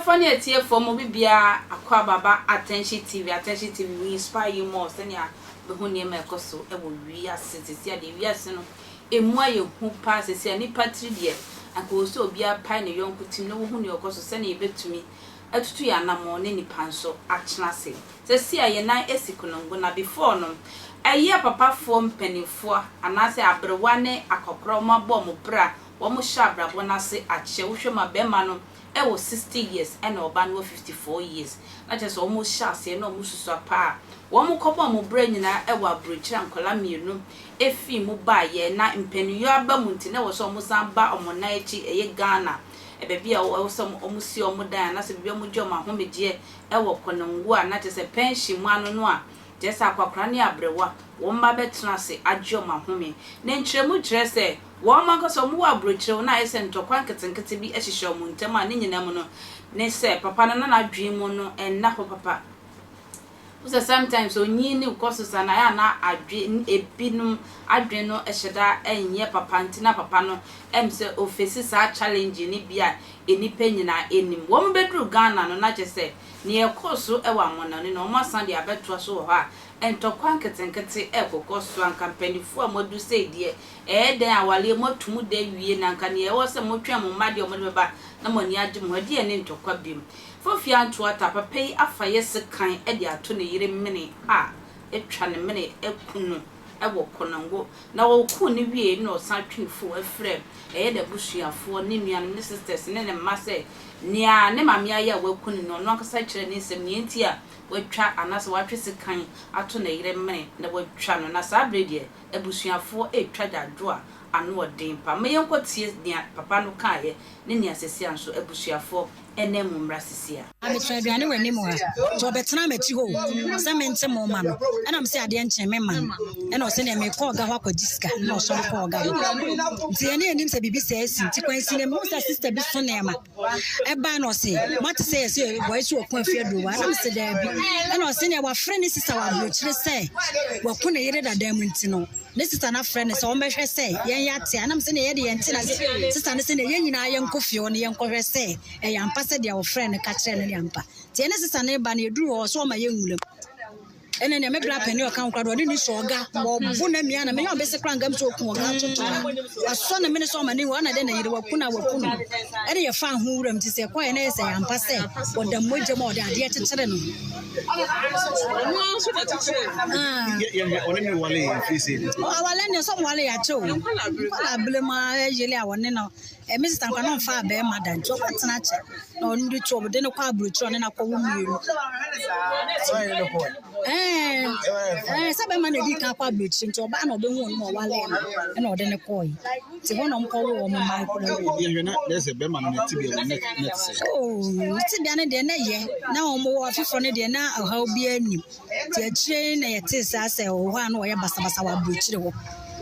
Ahwɛfoɔ ne atiefoɔ mo bibiara akwaaba ba Attention TV Attention TV we inspire you more sɛnea bɛhu nneɛma ɛkɔ so ɛwɔ wiase sisi a deɛ wiase no emu ayɛ hu paa sisi a nipa tiri deɛ anka wɔ sɛ obiara pae ne yɔnko tim na wohu nea ɔkɔ so sɛnea yɛbɛtumi atutu yɛn anammɔn ne nipa nso atena ase. Sɛsi a yɛn nan asi Konongo na before no ɛyɛ papafoɔ mpanimfoɔ anaasɛ aberewa ne akɔkorɔ wɔn abɔ wɔn bra, wɔn hyɛ abrabɔ no ase akyɛ. Wohwɛ mu a, bɛrima no ɛwɔ 60 years ɛna ɔbaa no wɔ 54 years, na kyerɛ sɛ wɔn hyɛ aseɛ na wɔn susua paa. Wɔn kɔbɔ wɔn bra nyinaa ɛwɔ aburokyire a nkɔla mmienu efi mu baayɛ na mpaniyɔ aba mu, nti na ɛwɔ sɛ wɔn san ba wɔn nan akyi ɛyɛ Ghana, baabi a ɛwɔ sɛ wɔn si wɔn dan anaasɛ baabi a wɔn gye wɔn ahomegyeɛ ɛwɔ Konongo a na kyerɛ sɛ pension mu ano no a kyerɛ sɛ akɔkora ne aberewa wɔn mma bɛtena ase agye wɔn ahome. Na nkyerɛmu kyerɛ sɛ wɔn ankasa wɔn wɔ aburokyire na ayɛ sɛ ntɔkwa nketenkete bi hyehyɛ wɔn ntam a ne nyinaa mu no ne sɛ papa no na n'adwene mu no ɛnna hɔ papa. Wosɛ sometimes onyin ne kɔ so sa na ayɛ na adwe ebinom adwene no hyɛ da ɛnyɛ papa, nti na papa no sɛ ofesi saa challenge ne bi a nnipa nyinaa anim. Wɔn bɛduru Ghana no na kyerɛ sɛ nea ɛkɔɔ so ɛwɔ amɔnɔne no, wɔn asan de abɛtoa so wɔ hɔ a ntɔkwa nketenkete ɛkokɔ so. Anka mpanimfoɔ a wɔadu sɛ deɛ ɛyɛ dɛn awareɛ mo atum da wie na anka nea ɛwɔ sɛ motwɛn mo mma deɛ wɔde bɛba na mo ani agye mo ho ɛdeɛ ne ntɔkwa biom. Fofia ntoata papa yi afa yɛ sekan de ato ne yere mene a atwa ne mene aku no wɔ Konongo, na wɔku ne wie na ɔsan twe ne fo afrɛ ɛyɛ n'abusuafoɔ ne nuanom ne sisters ne ne mma sɛ nea ne maame ayɛ a waku no no, ɔno ankasa kyerɛ ne nsɛm nea nti a watwa anaasɛ watwe sekan ato ne yere mene na watwa no. Na saa bere deɛ abusuafoɔ retwa gyadwo a ano ɔden pa. Ma yɛnkɔ tie nea papa no kaeɛ ne nea sesia nso abusuafoɔ ɛnam mu mmra sesia. Metɔn aduane wɔ anim ha nti ɔbɛtena m'akyi hɔ sɛ mente mo ma no, ɛna mesɛ adeɛ nkyɛn me ma no, ɛna ɔsɛ nea mekɔ ɔga hɔ akɔgye sika na ɔsɔre kɔ ɔga hɔ. Nti yɛne anim sɛ biribi sɛ asi, nti kwan si no mu sɛ sister bi so nneɛma ɛbaa na ɔse mate sɛ yɛsɛ bɔyɛ sɛ wɔko afi adurowa, ɛna mesɛ daabi, ɛna ɔse nea wafrɛ ne sister wɔ aburokyire sɛ wɔko ne yere dada mu, nti no ne sister no afrɛ no sɛ ɔmmɛhwɛ sɛ yɛn yɛ ate anam sɛ nea yɛde yɛn te na sister no sɛ nea yɛn nyinaa yɛnkɔ fie hɔ no yɛnkɔhwɛ sɛ ɛyɛ ampa sɛ deɛ wɔfrɛ no ka kyerɛ no ne ampa. Nti ɛne sister no ba no yɛduru hɔ sɛ ɔma yɛnwura mu, ɛna nea me bra panin ɔka ho koraa de ɔde ne sɔ ɔga ɔbo na mia na menya ɔbɛsɛ koraa ngam sɛ ɔku ɔga atoto ha wasɔ ne mene sɛ ɔma ne hu ɔna de ne yere waku na waku no. Ɛne yɛfa ho wuram nti sɛ ɛkɔɛ na yɛ sɛ yɛampa sɛ ɔda mogya mu a ɔde adeɛ kyekyere no. Ɔne ne wale mfiri sɛ awale ne sɛ ɔmo wale yɛakyɛ o nkɔla abere mu a yele a wɔne no ɛmi sista nkwa na ɔmfa abɛɛma da, nti ɔmo atena akyɛ na ɔno de tu ɔmo de no kɔ aburokyire, ɔne no akɔwo mmienu. ɛɛ sɛ bɛrima na edi kan kɔ aburokyire, nti ɔbaa na ɔbɛhu ɔno na ɔwale no ɛna ɔde no kɔɔ yi, nti hɔ na ɔmo kɔwo wɔn mma nkɔla. Yɛhwɛ na na sɛ bɛrima no ne tibia wɔ net net sɛ Oo, ne tibea no deɛ na yɛ na wɔn wɔ afoforɔ no deɛ na ɔhaw biara nim, nti akyire na yɛtee saa sɛ ɔwɔ hɔ a na ɔyɛ basabasa wɔ aburokyire hɔ,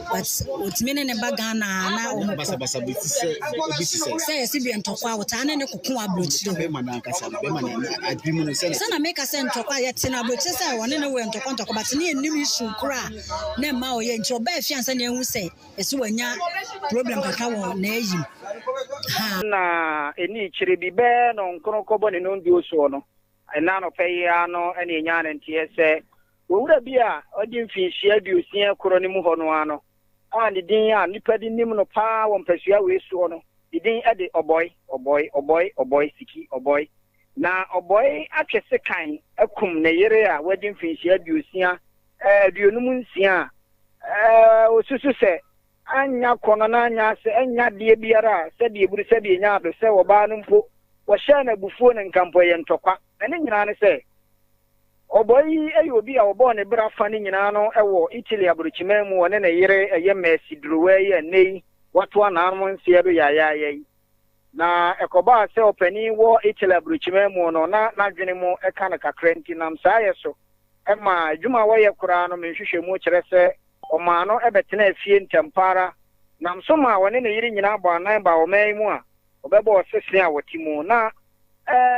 but otumi ne ne ba Ghana na wɔn kɔ. Basabasa bi ti sɛ ebi ti sɛ sɛ yɛsi bi ntɔkwa a wɔtaa ne ne koko wɔ aburokyire hɔ. Bɛrima no ankasa no, bɛrima no adwene mu no sɛ sɛ na meka sɛ ntɔkwa a yɛte no aburokyire sɛ ɔne ne wɔ ntɔkwa ntɔkwa, but ne yɛnim issue koro a na mma ɔyɛ, nti ɔbaa fie ansa na ehu sɛ yɛsi wanya problem kakra wɔ n'ayim ha. Na ɛni kyerɛ bi bɛɛ no nkono kɔbɔ ne nonduo soɔ no, ɛna anɔpɛ yi ara no ɛne ɛnya ne nteɛ sɛ wɔwura bi a ɔde mfinhyia 61 no mu hɔ no ara no a ne din a nnipa de nim no paa wɔ mpasua wei soɔ no, ne din de Ɔbɔe Ɔbɔe Ɔbɔe Ɔbɔe Siki Ɔbɔe. Na Ɔbɔe atwe sekan akum ne yere a wadi mfinhyia 60 56 a osusu sɛ anya kɔnɔ na anya asɛ anya adeɛ biara a sɛdeɛ eburu sɛdeɛ nya ado sɛ ɔbaa no mpo wɔhyɛɛ no abufuo ne nkampo ɛyɛ ntɔkwa. Na ne nyinaa ne sɛ Ɔbɔe yi yɛ obi a ɔbɔɔ ne bra fa ne nyinaa no wɔ Italy aburokyiman mu, ɔne ne yere ɛyɛ Mercy Durowa yi a nnɛ yi watoa n'anom nseɛ do yaayaaya yi. Na ɛkɔbaa sɛ ɔpanin wɔ Italy aburokyiman mu no na n'adwene mu ka no kakra, nti nam saa yɛ so ma adwuma a wɔyɛ koraa no me nhwehwɛmu kyerɛ sɛ ɔmaa no bɛtenaa fie ntɛmpa ara, nam so maa ɔne ne yere nyinaa bɔ anan baa ɔman yi mu a ɔbɛbɔ ɔsese a wɔte mu. Na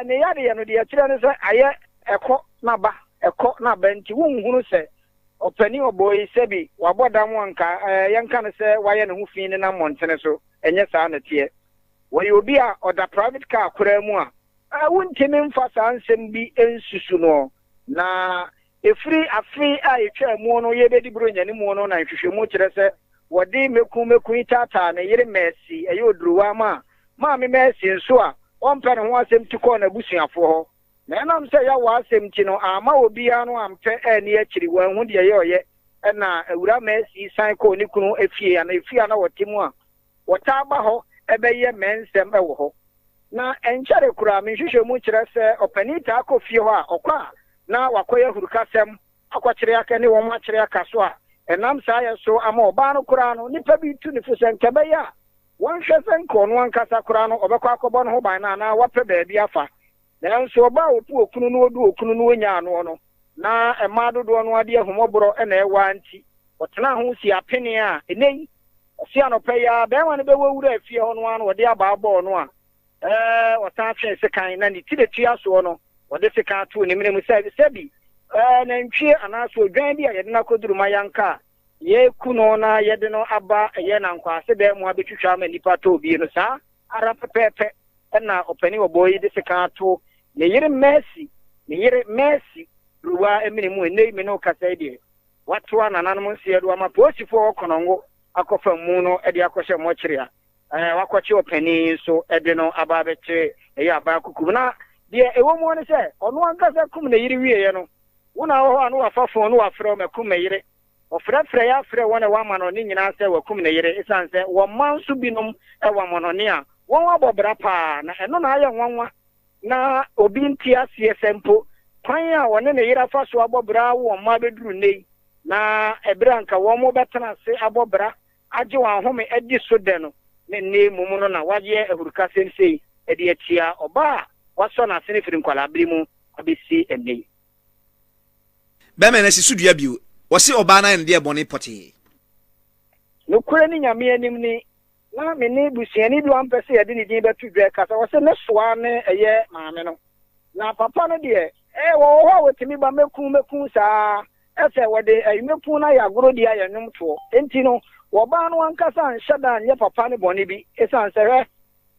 ne yadeɛ no deɛ ɛkyerɛ ne sɛ ayɛ ɛkɔ na ba, ɛkɔ na ba, nti wonhunu sɛ ɔpanin ɔbɔɔ yi sɛbi wabɔ dam a nka yɛnka no sɛ wayɛ ne ho fi ne nam mmɔntene so, ɛnyɛ saa na ɛteɛ. Wɔyɛ obi a ɔda private car koraa mu a Wontumi mfa saa nsɛm bi nsusu no, na ɛfiri afe a ɛtwaa mu no yɛrebɛdi Buronya no mu no na nhwehwɛmu kyerɛ sɛ wɔde Mɛku Mɛku yi taataa ne yere Mercy, ɛyɛ Oduruwa maa Maame Mercy nso a ɔmpɛ ne ho asɛm tu kɔɔ n'abusuafoɔ hɔ. Na ɛnam sɛ Yawa asɛm nti no amma obiara no ampɛ anni akyiri, wanhu deɛ ɛyɛ ɔyɛ, ɛna Awuraa Mercy san kɔɔ ne kunu fie anaa efie a na wɔte mu a Wɔtaa ba hɔ bɛyɛ mmɛnsɛm wɔ hɔ. Na ɛnkyɛre koraa, me nhwehwɛmu kyerɛ sɛ ɔpanin taa kɔ fie hɔ a, ɔkɔ a na wakɔyɛ ahurukasɛm, akɔkyere aka ne wɔn akyere aka so a ɛnam saa yɛ so ama ɔbaa no koraa no, nnipa bi tu no fo sɛ nka ɛbɛyɛ a wɔnhwɛ sɛ nka ɔno ankasa koraa no ɔbɛkɔ akɔbɔ ne ho ban no anaa wapɛ baabi afa. Nanso ɔbaa a ɔpu okunu na ɔdu okunu na ɔnya anoɔ no, na mmaa dodoɔ no ara de ahummɔborɔ na ɛwɔ ara nti, wɔtenaa ho sii apene a ɛnnɛ yi Ɔse anɔpa yi ara bɛɛma no bɛwɔ wuraa fie hɔ no ara na ɔde abaa bɔɔ no a ɛɛ ɔsan twee sekan na ne ti na tua soɔ no ɔde sekan too ne mene mu sɛ sɛbi ɛɛ nantwie anaasɛ odwan bi a yɛde no akɔduru mayanka a yɛku no na yɛde no aba ɛyɛ nankwaase dan mu abɛtwitwa ama nnipa tɔ bie no saa ara pɛpɛɛpɛ ɛna ɔpanin ɔbɔɔ yi de sekan ato ne yere Mercy ne yere Mercy Bruwaa mene mu ɛnnɛ yi me ne wo kasa yi deɛ Wɔatoa nananom nseɛ do ama polisifo a wɔwɔ Konongo akɔfa mmu no de akɔhyɛ mɔkyere a wɔakɔkye ɔpanin yi nso de no aba abɛkyere ɛyɛ aban kukum. Na deɛ ɛwɔ mu ne sɛ, ɔno ankasa kum ne yere wieeɛ no, wo na wɔ hɔ a na wafa fon na wafrɛ wo makum me yere. Ɔfrɛfrɛeɛ afrɛ wɔn a ɛwɔ amanɔne nyinaa sɛ wakum ne yere ɛsiane sɛ wɔn mma nso binom wɔ amanɔne a wɔabɔ bra paa na ɛno na ayɛ nwanwa na obi nte aseɛ sɛ mpo kwan a ɔne ne yere afa so abɔ bra awo wɔn mma abɛduru nnɛ yi, na ɛberɛ a anka wɔrebɛtena ase abɔ bra agye wɔn ahome adi so dɛ no, ne nnɛ mmom no na wayɛ ahurukasɛm sei de atia ɔbaa a wasɔ n'asene firi nkwadaa-bere mu abɛsi nnɛ yi. Bɛrima no asi so dua bio. Wɔse ɔbaa no ayɛ no deɛ bɔne pɔtee. Nokorɛ ne Nyame anim ni, Na me ne busuani bi a ɔmpɛ sɛ yɛde ne din bɛto dwa rekasa. Ɔse ne soa ne ɛyɛ maame no. Na papa no deɛ, eh, wɔwɔ hɔ a wɔtumi ba mɛku mɛku saa. Ɛsɛ wɔde ɛyi mɛku no ayɛ agorɔ di ayɛ nnwomtoɔ. Enti no, wɔbaa no ankasa anhyɛ da anyɛ papa no bɔne bi. Ɛsiane sɛ hwɛ,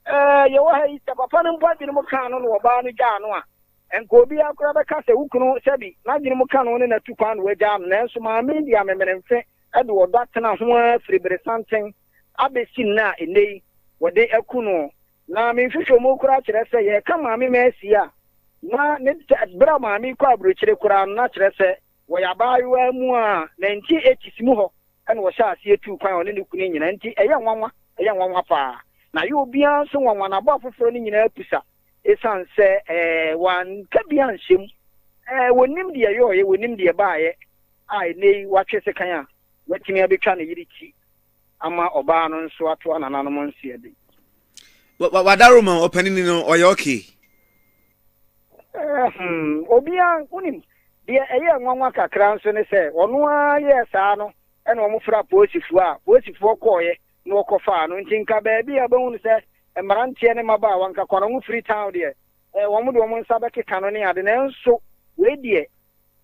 eh, yɛwɔ ha yi, sɛ papa no mpo adwene mu kaa no na wɔbaa no gyaa no a, nka obiara koraa bɛka sɛ wo kunu sɛbi n'adwene mu ka no ne no atu kwan na wagyaa no. Nanso maame yi deɛ amemenemfe de ɔdɔ atena ho ara firi beresanten abɛsi nnɛ a ɛnnɛ yi wɔde aku no. Na me nhwehwɛmu koraa kyerɛ sɛ yɛreka Maame Mercy a, na ne berɛ a maame yi kɔ aburokyire koraa no na kyerɛ sɛ wɔyɛ abaayewa mu a 1980s mu hɔ na wɔhyɛ aseɛ tuu kwan ɔne ne kunu nyinaa nti ɛyɛ nwanwa, ɛyɛ nwanwa paa. Na ayɛ obiara nso nwanwa na abɔ afoforɔ no nyinaa pusa ɛsiane sɛ ɛɛ wɔanka bi anhyɛ mu. Ɛɛ wɔnim deɛ ɛyɔɔyɛ, wɔnim deɛ ɛbaeɛ a ɛnnɛ yi wɔatwe sekan a watumi abɛtwa ne yere ti ama ɔbaa no nso atoa nananom nseɛ de. Wadaroma ɔpanini no ɔyɛ okay. Hmm, obiara wonim deɛ ɛyɛ nwanwa kakra nso ne sɛ ɔno ara yɛɛ saa no ɛna wɔn fra polisifoɔ a polisifoɔ kɔɔeɛ na wɔkɔfaa no nti nka baabi a bɛhu no sɛ mmeranteɛ ne mmabaawa nka kɔnɔngo free town deɛ wɔn de wɔn nsa bɛkeka no ne ade nanso wei deɛ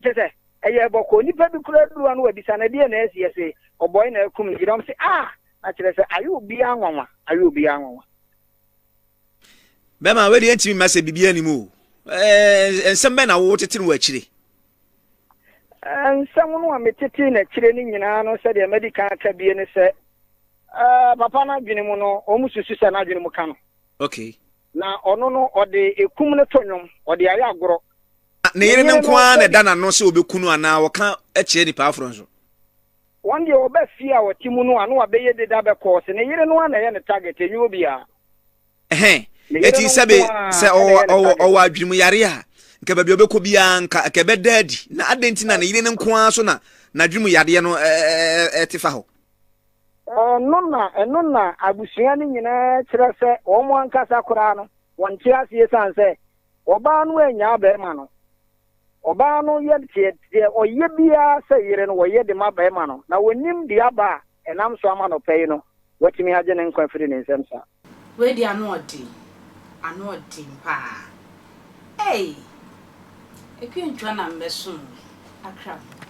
Kyerɛ sɛ, ɛyɛɛ bɔkɔɔ. Nipa bi koraa duru hɔ a na wabisa no, ɛdeɛn na asi? Yɛse, ɔbɔe na akum no. Gyina hɔ se, ah! Na kyerɛ sɛ, ayɛ obiara nwanwa, ayɛ obiara nwanwa. Bɛma, wei deɛ ɛntumi mma sɛ biribiara nni mu o. Ɛɛ, nsɛm bɛn na wotete no wɔ akyire? Nsɛm no a metete no akyire no nyinaa no, sɛdeɛ madi kan aka bie ne sɛ, ɛɛ, papa no adwene mu no, wɔn susu sɛ n'adwene mu ka no. Okay. Na ɔno no, ɔde ekum no to nnwom, ɔde ayɛ agorɔ. Ne yere no nko ara na ɛda n'ano sɛ ɔbɛku no anaa ɔka kyerɛ nnipa aforɔ nso? Wɔn deɛ ɔba fie a ɔte mu no a na wabɛyɛ dede abɛkɔ ɔse ne yere no ara na ɛyɛ ne target ɛnyɛ obiara. Ɛhɛn, Ne yere eti no sɛbe nko ara sɛ na ɔwɔ ɛyɛ ne ɔwɔ target. ɔwɔ adwenemyare a, nka baabi a ɔbɛkɔ biara nka nka ɛbɛda adi. Na adɛn nti na ne yere no nko ara so na n'adwenemyadeɛ no ɛte fa hɔ? Ɛno na ɛno na abusua no nyinaa kyerɛ sɛ wɔn ankasa koraa no wɔnte aseɛ esiane sɛ Ɔbaa no annyaa barima no. Ɔbaa no yɛ deɛ deɛ ɔyɛ biara sɛ yere no, ɔyɛ de ma barima no, na ɔnim deɛ aba a ɛnam so ama no pɛ yi no, watumi agye ne nkwa afiri ne nsam saa. Wei deɛ ano ɔden, ano ɔden paa. Ei! Akua ntwa na mbɛsom wo, akra mo.